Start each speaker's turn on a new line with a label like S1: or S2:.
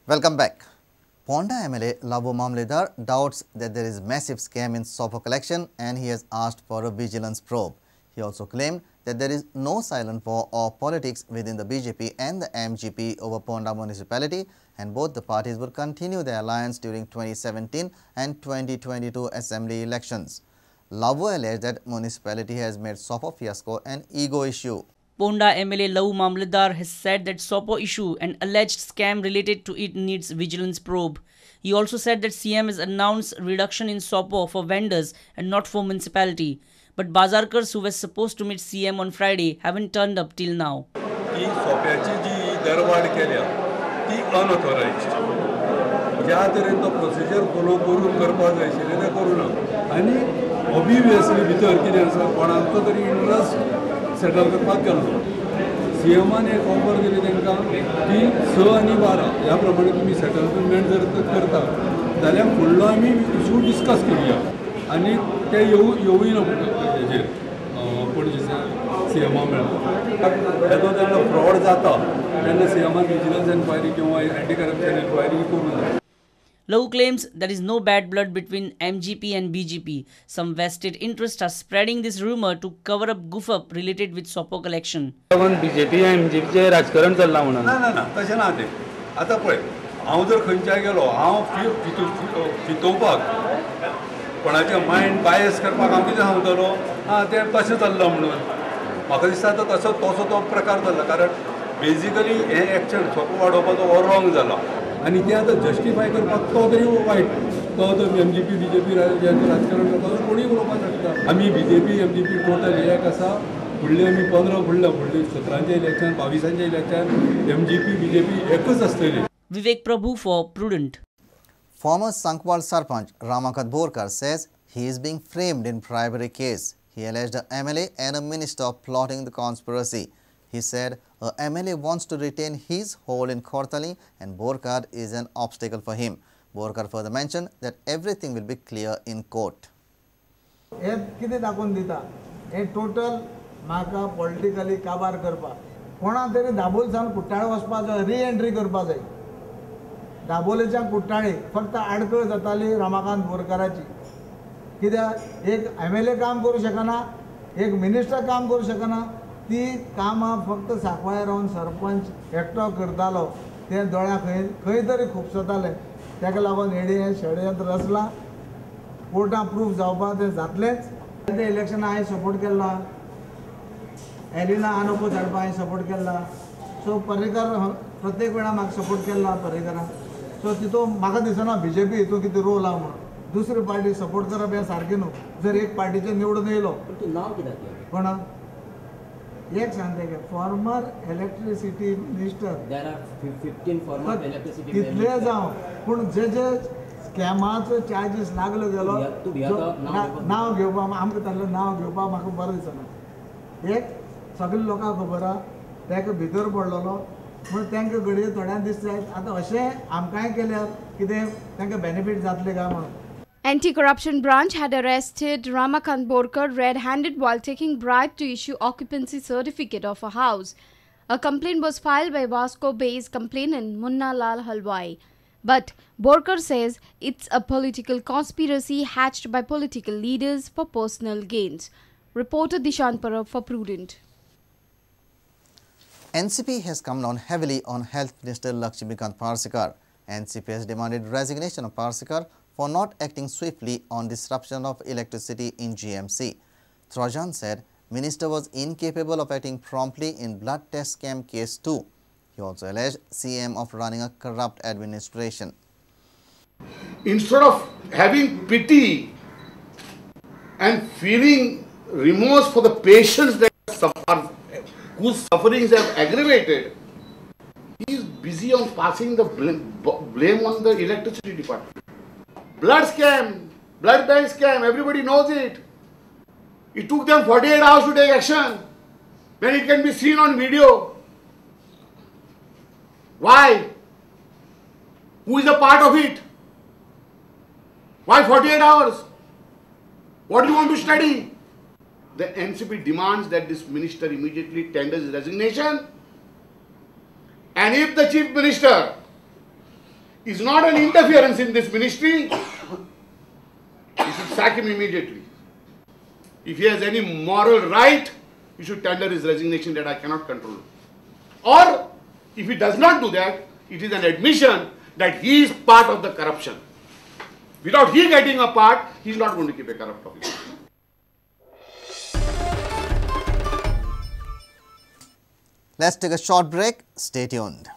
S1: Welcome back. Ponda MLA Lavoo Mamledar doubts that there is massive scam in Sopo collection and he has asked for a vigilance probe. He also claimed that there is no silent war or politics within the BJP and the MGP over Ponda municipality, and both the parties will continue their alliance during 2017 and 2022 assembly elections. Lavoo alleged that municipality has made Sopo fiasco an ego issue.
S2: Ponda MLA Lavoo Mamledar has said that Sopo issue and alleged scam related to it needs vigilance probe. He also said that CM has announced reduction in Sopo for vendors and not for municipality. But Bazarkars who were supposed to meet CM on Friday haven't turned up till now.
S3: ती सोप्याची जी दरवाड केल्या ती अनऑथोरायज्ड, ज्या तरेन तो procedure follow करून करपाक जाय आशिल्लें तें करूं ना आनी ऑबिवियसली भितर कितें आसा कोणाचो तरी इंट्रस्ट सेटल करपाक गेल्लो. सीएमान एक ऑफर दिली तांकां की 6 आनी 12 ह्या प्रमाणे तुमी सेटलमेंट जर करता जाल्यार फुडलो आमी इशू डिस्कस करुया आनी ते येवूय ना हेजेर पणजे सीएमा मेळपाक. येदो जेन्ना फ्रॉड जाता तेन्ना सीएमान विजिलन्स एन्क्वायरी किंवा एंटी करप्शन एन्क्वायरी करूंक जाय.
S2: Lavoo claims there is no bad blood between MGP and BJP. Some vested interests are spreading this rumor to cover up goof up related with Sopo collection.
S4: BJP MGP राजकारण चल्ला म्हणून
S3: ना ना ना तशें ना तें. आतां पळय हांव जर खंयच्याय गेलो हांव फितोवपाक कोणाचें मायंड बायस करपाक हांव कितें सांगतलो आं तें तशें चल्लां म्हणून म्हाका दिसता आतां तसो तसो तो प्रकार चल्ला. कारण बेजिकली हें एक्शन सोपो वाडोवपाचो हो रॉंग जाला आनी तें आतां जस्टिफाय करपाक तो तरी वायट तो तो एमजीपी बीजेपी राजकारण करता कोणूय उलोवपाक शकता. आमी बीजेपी एमजीपी टोटल एक आसा. फुडले आमी 15 फुडले फुडले 17चें इलेक्शन 22चें इलेक्शन एमजीपी बीजेपी एकच आसतली.
S2: Vivek Prabhu for Prudent.
S1: Former Sankwal Sarpanch Ramakant Borkar says he is being framed in bribery case. He alleged a MLA and a minister of plotting the conspiracy. He said a MLA wants to retain his hold in Cortalim and Borkar is an obstacle for him. Borkar further mentioned that everything will be clear in court.
S5: हे कितें दाखोवन दिता हे total म्हाका politically काबार करपाक कोणा तरी दाबोल सावन कुट्टाळे वचपा जाय, रिएंट्री करपा जाय. दाबोलेच्यान कुट्टाळे फक्त आडखळ जाताली रमाकांत बोरकाराची. कित्याक एक MLA काम करूं शकना, एक मिनिस्टर काम करूं शकना, ती कामां फक्त सांकवाळे रावन सरपंच एकटो करतालो. ते दोळ्या खंय खंय तरी खुपसताले. ताका लागून हेणी हें षडयंत्र रचलां. कोर्टान प्रूफ जावपाक तें जातलेंच. ते इलेक्शनाक हांवें सपोर्ट केला, एलिना आनोपो धाडपाक हांवें सपोर्ट केला. सो पर्रीकर प्रत्येक वेळा म्हाका सपोर्ट केला पर्रीकरान. सो तितून म्हाका दिसना बीजेपी हितून कितें रोल आहा म्हणून. दुसरी पार्टी सपोर्ट करप हें सारकें न्हू. जर एक पार्टीचें निवडून येयलो कोणा एक सांगता की फॉर्मर इलेक्ट्रिसिटी मिनिस्टर तितले जावं पूण जे जे स्कॅमाचो चार्जीस लागलो गेलो नांव घेवपाक आमकां तातलें नांव घेवपाक म्हाका बरें दिसना. एक सगळे लोकांक खबर आहा ताका भितर पडलेलो म्हूण तांकां घडये थोड्यांक दिसता आतां अशें आमकांय केल्यार कितें तांकां बेनिफीट जातलें काय म्हणून.
S6: Anti-corruption branch had arrested Ramakant Borkar red-handed while taking bribe to issue occupancy certificate of a house. A complaint was filed by Vasco-based complainant Munna Lal Halwai. But Borkar says it's a political conspiracy hatched by political leaders for personal gains. Reporter Dishant Parab for Prudent.
S1: NCP has come down heavily on Health Minister Lakshmikant Parsekar. NCP has demanded resignation of Parsekar for not acting swiftly on disruption of electricity in GMC. Trojan said minister was incapable of acting promptly in blood test scam case too. He also alleged CM of running a corrupt administration.
S7: Instead of having pity and feeling remorse for the patients that suffer, whose sufferings have aggravated, he is busy on passing the blame on the electricity department. Blood scam, blood bank scam, everybody knows it. It took them 48 hours to take action when it can be seen on video. Why? Who is a part of it? Why 48 hours? What do you want to study? The NCP demands that this minister immediately tenders his resignation. And if the chief minister is not an interference in this ministry, you should sack him immediately. If he has any moral right, he should tender his resignation that I cannot control. Or if he does not do that, it is an admission that he is part of the corruption. Without he getting a part, he is not going to keep a corrupt officer.
S1: Let's take a short break. Stay tuned.